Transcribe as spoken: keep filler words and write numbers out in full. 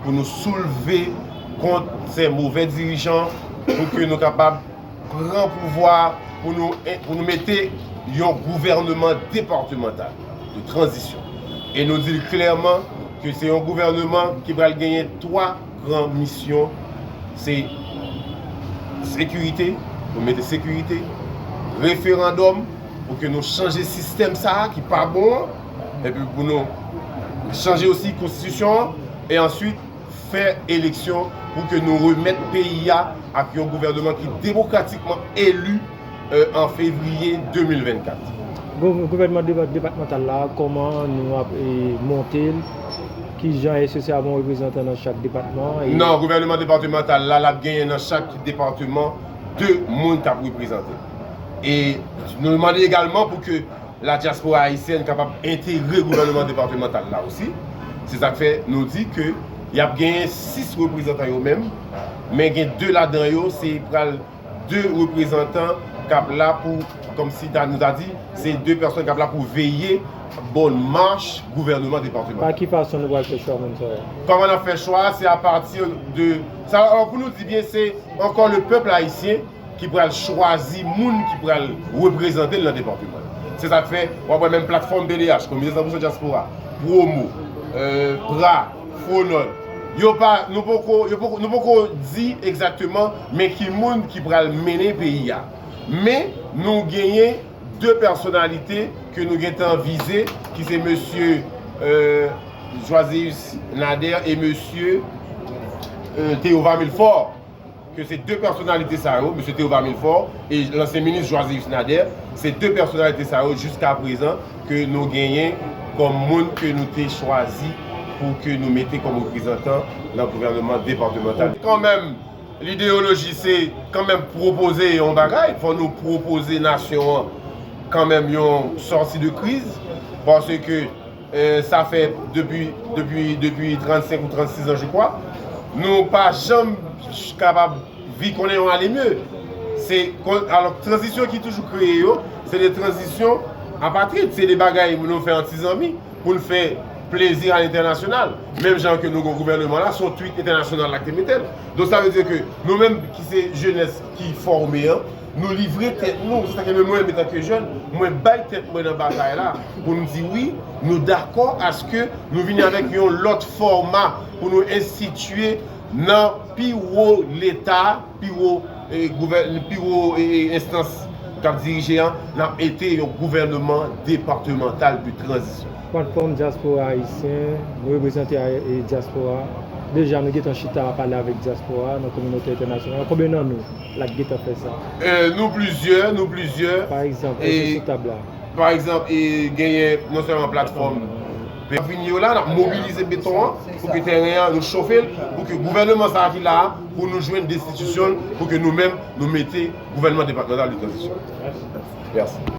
Pou nou soulve kont se movè dirijan, pou ke nou kapab pran pouvwa, pou nou, pou nou mete yon gouvènman depatmantal de tranzisyon. E nou di l klèman ke se yon gouvènman ki pral genyen twa gran misyon, se sekirite, pou mete sekirite, referandòm, pou ke nou chanje sistèm sa a ki pa bon an, epi pou nou chanje osi konstitisyon an, e answit fè eleksyon pou ke nou remèt peyi a ak yon gouvènman ki demokratikman eli, euh, an fevriye de mil vennkat. Gou-, gouvènman deba-, depatmantal la, kòman nou ap, e, monte l? Kijan, èske se ap yon reprezantan nan chak depatman? E non, gouvènman depatmantal la, l ap genyen nan chak depatman de moun k ap reprezante. E nou mande egalman pou ke la dyaspora ayisyèn kapab entegre gouvènman depatmantal la osi. Se sa k fè nou di ke y ap genyen sis reprezantan yo menm, men gen de ladan yo, se pral de reprezantan k ap la pou, kòmsi ta, nou ta di, se de pèsòn k ap la pou veye bòn mach gouvènman depatmantal. Pa ki fason nou pral fè chwa moun sa yo? Kòman n ap fè chwa a? Se apati de, sa, pou nou di byen, se ankò le pèp ayisyen ki pral chwazi moun ki pral reprezante l nan depatman. Se sa k fè, w ap wè menm platfòm P D H, Komite san pou san Dyaspora, Pwomo, euh, pra, Fwonòl, yo pa, nou poko, yo poko, nou poko di egzakteman men ki moun ki pral mennen peyi a. Men nou genyen de pèsonalite ke nou gentan vize, ki se mesye, euh, Joiséus Nader e mesye, euh, Théova Milfort. Ke se de pèsonalite sa yo, mesye Théova Milfort e lansyen minis Joiséus Nader, se de pèsonalite sa yo jiska prezan ke nou genyen kòm moun ke nou te chwazi pou ke nou mete kòm reprezantan nan gouvènman depatmantal. Kanmenm, lideyoloji se kanmenm pwopoze yon bagay, fò nou pwopoze nasyon an kanmenm yon sòti de kriz, paske euh, sa fè depi, depi, depi trannsenk ou trannsis an, je crois, nou pa janm kapab vi konnen yon ale mye. Se kon, alò, tranzisyon ki toujou kreye yo, se de tranzisyon apatrid, se de bagay nou fè an ti zanmi, pou n fè plezi a lentènasyonal. Menm jan ke nou gen gouvènman la, se yon tweet entènasyonal la ki te mete l. Donk, sa vle di ke nou menm ki se jenès ki fòme an, nou livre tèt nou, se sa ke menm mwen, antanke jèn, mwen bay tèt mwen nan batay la, pou n di wi, nou dakò aske nou vini avèk yon lòt fòma pou nou enstitiye nan pi wo Leta, pi wo, eh, gouvè-, pi wo, eh, enstans k ap dirije an, n ap mete yon gouvènman depatmantal de tranzisyon. Platfòm Dyaspora Ayisyen, nou reprezante, eh, dyaspora. Deja, nou gentan chita pale avèk dyaspora nan kominote entènasyonal. Konbyen nan nou la k gentan fè sa? Euh, nou plizyè, nou plizyè. Pa egzanp, èske sou tab la? Pa egzanp, e genyen non sèlman platfòm Vini yo la, n ap mobilize beton an pou ke tèren an, nou chofe l, pou ke gouvènman sa a ki la a, pou nou jwenn destitisyon l, pou ke nou menm, nou mete gouvènman depatmantal de tranzisyon. Mèsi.